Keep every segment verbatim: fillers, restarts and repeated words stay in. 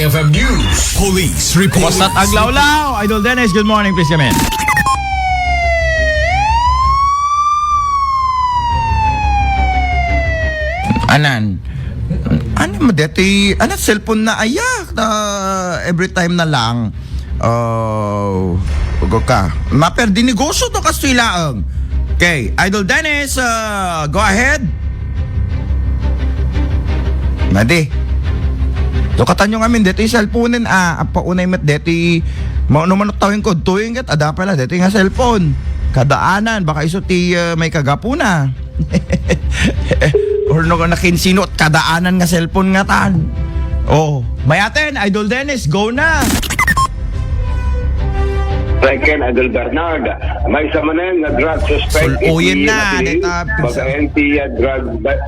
F M News. Police report. Kumusta, Aglawlaw? Idol Dennis, good morning, please come in. Anan? Ano mo deti? Ano, cellphone na aya? Na every time na lang. Oh, ugo ka. Maperdi negosyo to, kastoy laeng. Okay, Idol Dennis, uh, go ahead. Nadi. So, katanyo ngamin, deti cellphone, ah, apa unay met deti, maano man tawin ko, tuwing ket, ada pala, deti nga cellphone. Kadaanan, baka isu ti, uh, may kagapuna. Or no, nakinsino, kadaanan nga cellphone nga tan. Oh, mayaten, Idol Dennis, go na. Second, Idol Bernard. Maysa manen nga drug suspect Sul-, iti uyen na, napiling, deta, babaen ti, ah, drug bu-,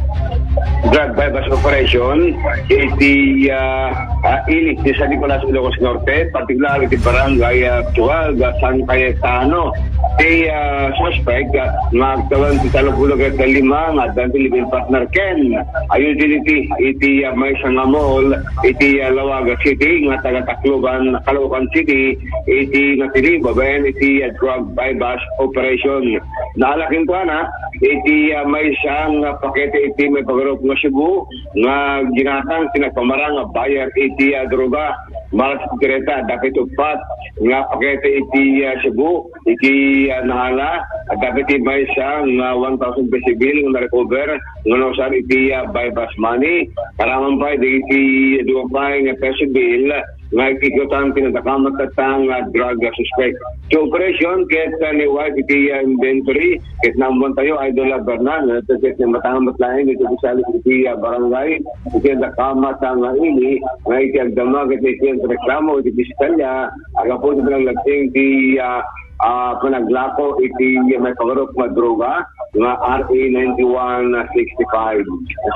drug buy-bust operation iti, ah, ah, Ili ti San Nicolas, Ilocos Norte, partikular iti barangay, ah, twelve, ah, San Cayetano. Ti, ah, suspect, ah, nga agtawen ti tallo puluh ket lima nga addan ti live-in partner ken a utility iti, ah, maysa nga mall iti, ah, Laoaga City nga taga Tacloban, Caloocan City, iti napili babaen iti, ah, drug buy-bust operation. Naala kenkuana iti, ah, maysa nga pakete iti maipagarupna nga shabu nga ginatang ti nagpamarang a buyer iti, ah, droga. Malas iti reta, adda pay uppat nga pakete iti, ah, shabu iti, ah, naala, adda pay maysa nga one thousand peso bill nga na-recover nga nausar iti, ah, buy-bust money. Aramon pay dagiti dua pay nga peso bill nga ikikutan ti nadakamat tatta nga drug suspect. Ti operation ket, ah, ni-wipe iti, ah, inventory ket naammoantayo, Idol, ah, Bernard, nga ket ni matanga met laeng iti opisyales iti, ah, barangay iti nadakamat nga ili nga iti agdama ket iti reklamo iti piskalya, agapu iti panaglating ti, ah, ah, panaglako iti maipagarupna droga nga R A ninety-one sixty-five.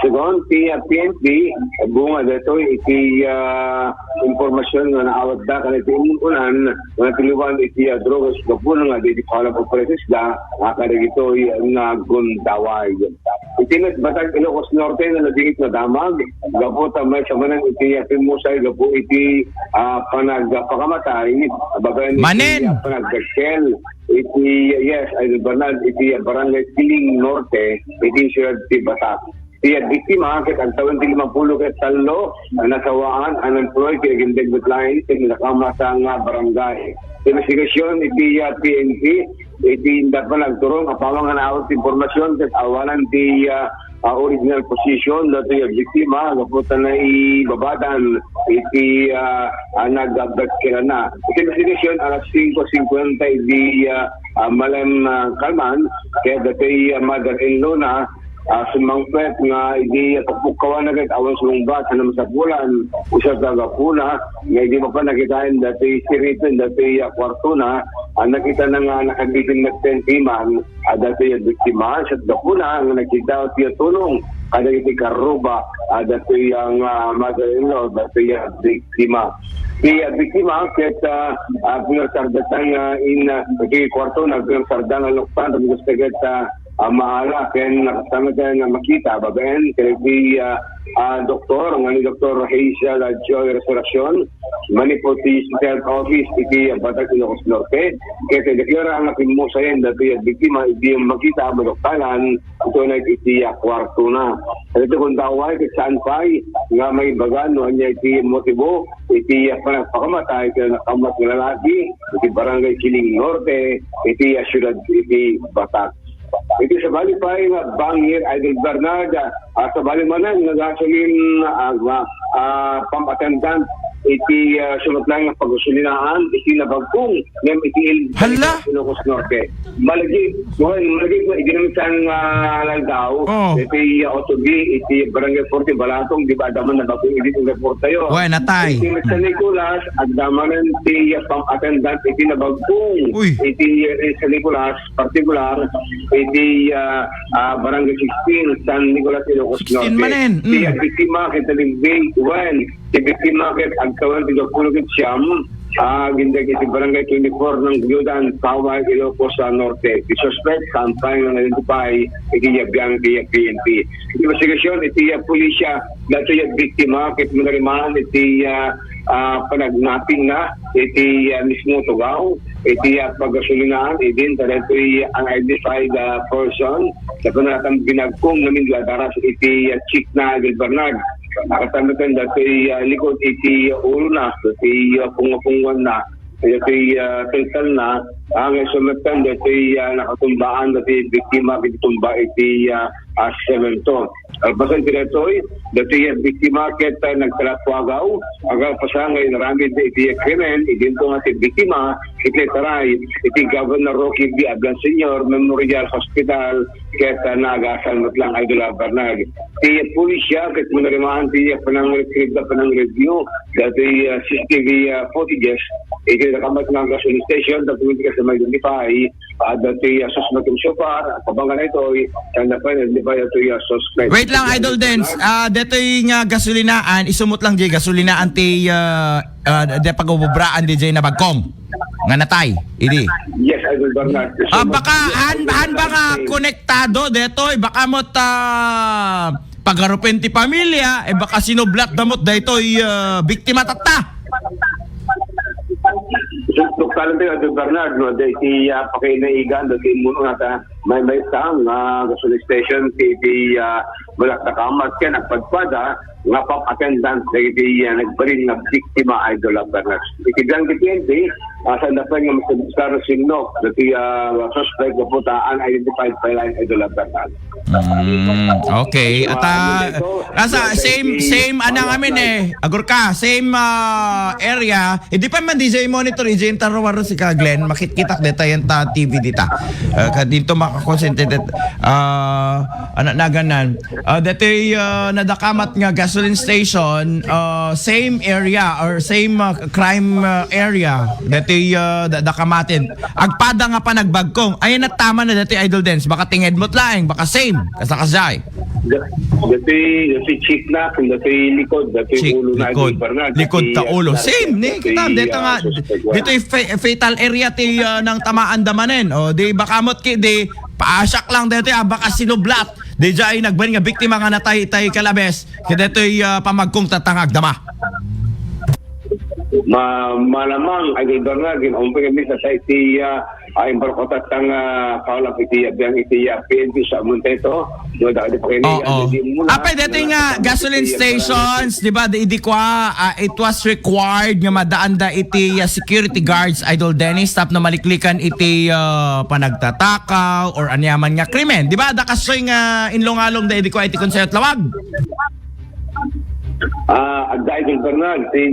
Segun ti, ah, P N P, bunga daytoy iti, ah, impormasyon nga naawatda kadagiti immun-unan nga natiliwan iti, ah, droga, gapuna nga daydi kahalap operations da, ah, kadagitoy nga gundaway. Iti met Batag, Ilocos Norte, nadingit nga damag gapu ta maysa manen iti, ah, pimmusay gapu iti, ah, panagpakamatay, babaen iti, Manen! ah, panagdakkel. Iti, yes, Idol Bernard, iti, ah, Barangay Kiling Norte, iti siyudad ti Batac. Ti, ah, biktima ket agtawen ti limapuluh ket tallo a nasawaan, unemployed, ti agindeg met laeng iti nadakamat nga barangay. Ti imbestigasyon iti, ah, P N P, iti inda pay nagturong apaman nga naawat ti impormasyon ket awanan ti, ah, ah, original position datoy a biktima gapu ta naibabadan iti, ah, ah, nagdakkelanna. Iti imbestigasyon, alas singko singkuwenta idi, ah, ah, malem, ah, kalman, ket datoy, ah, mother-in-law na, ah, summangpet nga idi pagpukkawanna ket awan sumungbat a namasapulan, isu ti gapuna nga idi mapan nakitaen datoy siripon datoy, ah, kuartona, ah, nakitana nga nakabitin met ti man, ah, datoy a biktima, isu ti gapuna nga nagkiddaw ti tulong kadagiti karruba, ah, datoy a, ah, mother-in-law, datoy a biktima. Ti, ah, biktima ket, ah, ah, pinarsardatan nga in, ah, iti kuartona, pinarsarda nga naluktan, tapos ket, ah, ah, maala ken nakasama nga makita babaen ken iti, ah, ah, doktor, nga ni Doktor Hazel, ah, Joy Resurreccion, manipod ti Health Office iti Batag, Ilocos Norte, ket ideklara nga pimmusayen datoy a biktima idi makita a maduktalan, ito na iti, ah, kuartona. Iti gundaway ket saan pay nga maibaga no ania iti motibo iti, ah, panagpakamatay iti nakamat nga lalaki iti Barangay Kiling Norte iti, ah, siyudad iti Batac. Iti sabali pay nga bangir, Idol Bernard, ah, sabali manen nga gasolin, ah, nga, ah, pump attendant iti, ah, sunot laeng nga paggasolinaan iti nabagkong ngem iti Hala! Ilocos Norte. Malagip, well, malagip nga idi naminsan nga aldaw, Oh. iti, ah, Otogi, iti Barangay forty Balatong, di ba, adda man nabagkong idi report tayo. Well, natay. Iti San Nicolas, adda manen ti, ah, pump attendant iti nabagkong. Uy. Iti, ah, San Nicolas, partikular, iti, ah, ah, Barangay sixteen, San Nicolas, Ilocos Sixteen Norte. manen, Ti, mm. ah, biktima, ket nalimbing, well, Ti biktima ket agtawen ti dua puluh ket siam, ah, agindeg iti Barangay twenty-four Nangguyodan, Paway, Ilocos, ah, Norte. Ti suspect, saan pay nga na-identify iti biang ti P N P. Iti imbestigasyon iti, ah, pulisya, datoy a biktima ket manarimaan iti, ah, ah, panagnapingna iti, ah, mismo tugaw iti, ah, paggasolinaan, idin ta daytoy unidentified, ah, person, tapno natang binagkong ngamin nga adaras iti, ah, cheek na, Idol Bernard. Nakasamitan daytoy, ah, likod iti, ah, ulo na, iti, ah, pungo-pungoan na, iti, ah, teltel na, ang isumatan daytoy, ah, nakatumbaan daytoy biktima iti tumba iti, ah, ah, semento. Kalpasan ti daytoy, daytoy a biktima ket, ah, nagtalatuagaw. Agpasan nga inaramid iti krimen, idinto nga ti biktima ket naitaray iti Governor Roque V. Ablan Senior Memorial Hospital ket, ah, naagasal met lang, Idol Bernard. Ti pulisya ket manarimaan ti panang-retrieve, panang-review daytoy, ah, C C T V, ah, footages iti dakamat nga gasoline station, tapno iti kasama-identify, ah, daytoy, ah, suspect so far, kabangan itoy, saan na pa, identify daytoy, ah, suspect. Wait lang, Idol Dens. Ah, daytoy nga gasolinaan, isumot lang di gasolinaan ti, ah, ah, di pag-ububraan di jay nabagkong nga natay, idi. Yes, Idol Bernard. Ah, baka han, han ba nga konektado daytoy? Baka mo ta pagarupen ti pamilya, eh, baka sinublat damot daytoy, ah, biktima tatta. Tuktukan tayo, Idol Bernard, no? Dahil si, ah, pakainaigan, dahil si Muno nata, may, may isang, ah, gasoline station, ti, ti, ah, Balak Dakamat, kaya nagpadpada, nga pump attendant, dahil ti, ah, nagbalin nga biktima, Idol Bernard. Iti bilang ti P N P, ah, sa dapat nga mas, sa sinno, dahil ti, ah, suspect, nga puta, unidentified pa lang, Idol Bernard. Mm, okay. At, ah, nasa same, same, anang amin eh. Agurka, same, ah, area. Hindi pa man D J monitor, D J Intarwar si ka Glenn. Makitkitak deta yan ta T V dita. Ah, kadinto makakonsentrate. Ah, anak na ganan. Ah, detoy, ah, nadakamat nga gasoline station, ah, same area or same, ah, crime, ah, area. Detoy, ah, da-, dakamatin. Agpada nga panagbagkong. Ay, natama na dati, Idol Dens. Baka tinged mo't laeng, baka same. Kasakasay. Dati, dati cheek na, kung dati likod, dati cheek, ulo na, likod. Di ba na? Likod dati, ta ah, ulo. Same, ni? Dati, kita, dito ah, nga, suspect one. Dito yung fa-, fatal area ti, ah, nang tamaan damanen. O, di baka mo't ki, di, paasak lang dito, ah, baka sinublat. Di dyan ay nagban nga biktima nga natay, tay kalabes. Kaya dito yung, ah, pamagkong tatangag dama. Ma-, malamang, Idol Bernard, ginaumpay kami sa, sa iti, ah, ah, imbarko tatang, ah, kaulap iti, ah, biang iti, ah, P N P sa Monteto. Do, da, di pa kayo, oo, ah, di muna. Apay, dati nga, gasoline stations, di ba, di, di kwa, ah, it was required nga madaan da iti, ah, security guards, Idol Dennis, tapno maliklikan iti, ah, panagtatakaw or anyaman nga krimen. Di ba, da kasoy nga inlungalong da, di kwa, iti Konseho Lawag? Ah, adda, Idol Bernard, ti,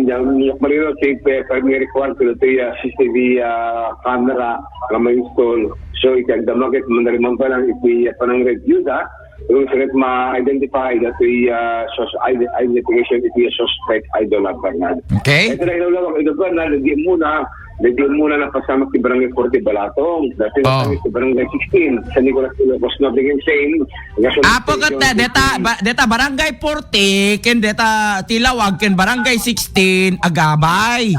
Marino, ti, pe-, primary quarter, ti, ah, C C T V, ah, camera nga ma-install. So, iti agdama ket manariman pa lang iti, ah, panang-review da. Yung sakit ma-identify da ti, ah, sus-, ide-, identification iti suspect, Idol Bernard. Okay. Ito na, Idol Bernard, di muna, di muna napasamak ti Barangay forty Balatong. Dati, oh, napasamak ti Barangay sixteen, San Nicolas, Ilocos Norte, ken same, Apo ket, eh, deta, ba-, deta Barangay forty, ken deta Tilawag, ken Barangay sixteen, agabay.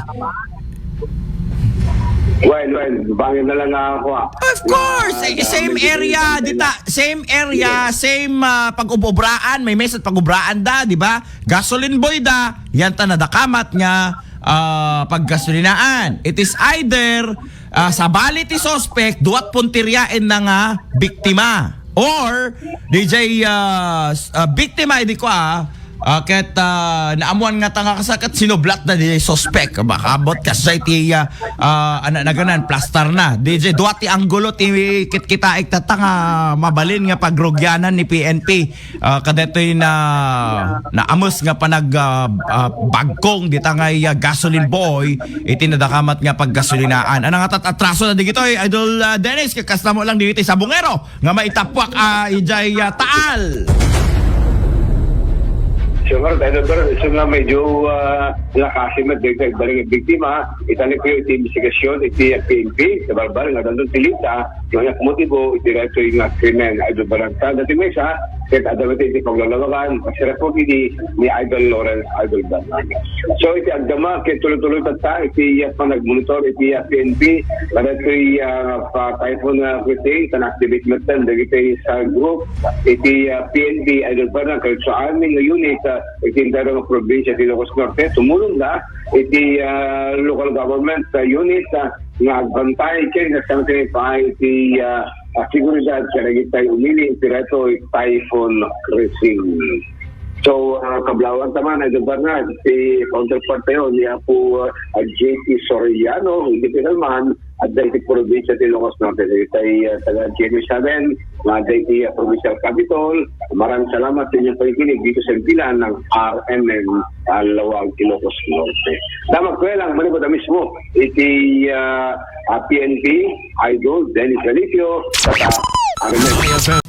Well, well, bangin na lang nga ako, ah. Of course, eh, same area, dita, same area, same, ah, pag-ubobraan, may mesa pag-ubraan da, di ba? Gasoline boy da, yan ta nadakamat nga, ah, paggasolinaan. It is either, ah, sabali ti suspect, duat puntiryaen na nga biktima. Or, D J, ah, s-, ah, biktima, idi ko, ah, ah, ket, ah, naamuan nga ta nga kasakat, sinublat na D J suspect. Baka abot kasay ti, ah, ah, anak na ganan, plastar na. D J, duat ti anggulo ti kitkitaek tatta nga mabalin nga pagrugyanan ni P N P. Ah, kadetoy na, naamus nga panag, ah, ah, bagkong dita nga, ah, gasoline boy, iti nadakamat nga paggasolinaan. Ano nga tat-, atraso na digitoy, Idol, ah, Dennis, kakasta mo lang digitoy sa bungero nga maitapuak, ah, ijay, ah, Taal. Siyempre, Idol, pero isu nga medyo, ah, nakasimet, dito, balik ang biktima, italik ko yung iti investigasyon, iti P N P, sa barbar, nga dandun tilita, nga motibo, iti reto yung nga krimen, Idol Barangay. Dati may isa, Ket adda met iti paglalawagan, pasirapot idi ni Idol Lawrence Idol Bernal. So, iti agdama, ket tuloy-tuloy tatta iti, ah, panagmonitor iti, ah, P N P, kadagitoy, ah, pa Typhoon, ah, Christine, tan activate met dagiti sa group iti, ah, P N P, Idol Bernal, kadagitoy amin nga unit, ah, iti entero nga probinsya ti Ilocos Norte, tumulongda iti, ah, local government, ah, unit, ah, nga agbantay ken kasano ti paay iti, ah, ah, seguridad kadagiti umili iti daytoy Typhoon Christine. So, ah, kablawan ta man, Idol Bernal, ti counterpart tayo ni Apo, ah, J P Soriano, iti Pinalman, adda iti probinsya ti Ilocos Norte. Dagiti, ah, taga G M A seven, nga adda iti, ah, provincial capitol. Maraming salamat sa inyong pakikinig dito sa impilan ng R M N, ah, Lawag, Ilocos Norte. Damag ko lang, manipod mismo iti, ah, ah, P N P, Idol Dennis Galicio, sa R M N.